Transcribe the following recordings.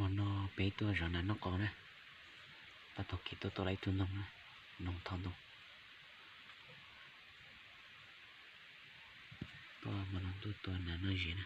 Hmo no peb tuaj zov nas noj qos na, tab tom kev tuaj tau lawm ib tug ntoo na, noog thoj ntoo. Tuaj hmo no tuaj tua nas noj zes na.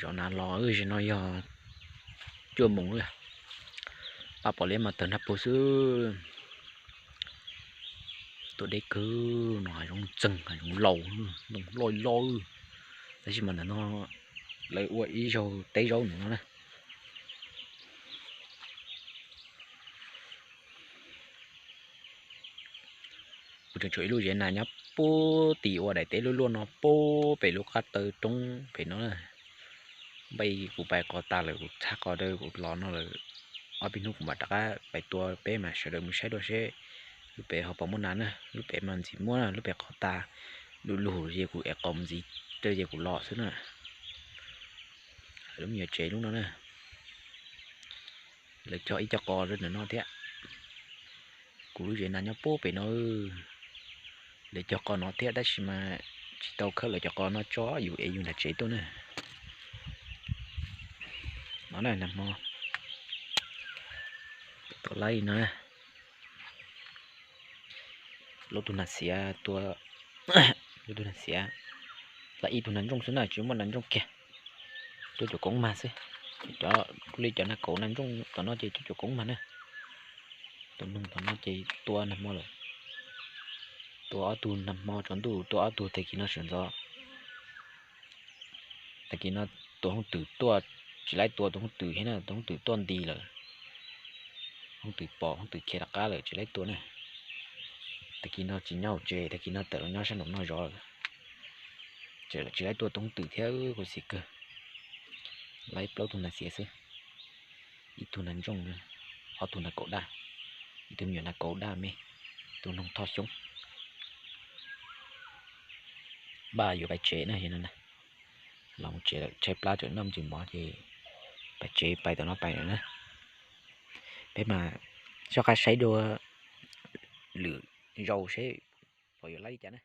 Cov nas los, zaum no yog cuaj moos lawm, pab pom liab mas tawg nrag puag xwb. Tuaj deb kawg no, hav zoov ntxeeg, hav zoov laus, ntoo loj loj. Tab sis mas ntawm no lawv ua ib zaug teb zaub ntawm no na. Kuv tseem tshuav ib lub zes nas nyob puag tim uas daim teb luaj luaj no, puag pem lub qab taw roob pem no. Npaj kuv pais qos tas lawm, kuv txhaj qos rau kuv los no lawm. Ob peb hnub kuv mam rov qab pais tua peb mas sawv daws mus saib dua seb lub pem ho puas muaj nas na. Lub pem mas ntxim muab na, lub pem qos tas du lug ces kuv ev qos mus ntxiv rau ces kuv los xwb na. Lub me nyuam tsev lub no na, lawv cog ib co qos rau ntawm no thiab. Kuv lub zes nas nyob puag pem no, lawv cog qos no thiab tab sis mas tsis tau khawb lawv cov qos no tso, yus ev yus nram tsev tuaj na. No na, nag hmo tuaj laij no, lub tug nas xiav tua, lub tug nas xiav, laij ib tug nas ntsooj xwb na, tsis muaj nas ntsooj kiag. Tua cuam koob mag xwb. Cov, li cov nas kaum nas ntsooj tom no ces tua cuam koob mag na. Tus noog tom no ces tua nag hmo lawm, tua ob tug nag hmo tsaus ntuj, tua ob tug tag kis no sawv ntxov. Tag kis no tus hooj twm tuaj, tsis laib tua tus hooj twm thiab na, tus hooj twm tuaj nti lawm. Hooj twm pom, hooj twm khiav rov qab lawm, tsis laib tua na. Tag kis no tsis nyob hauv tsev, tag kis no tawm los nyob sab nraum no zov lawm. Tsis laib tua tus hooj twm thiab, khuv xim kawg. Laib plaub tug nas xiav xwb, ib tug nas ntsooj, ob tug nas kaum daj, ib tug me nyuam nas kaum daj me, tus noog thoj xyoob. Npaj yuav pais tsev na, los tsev lawm, tshaib plab tseem noj me ntsis mov ces pais tsev, pais tom no pais lawm na. Peb mas soj qab saib dua lwm zaus seb pom yuav laij li cas na.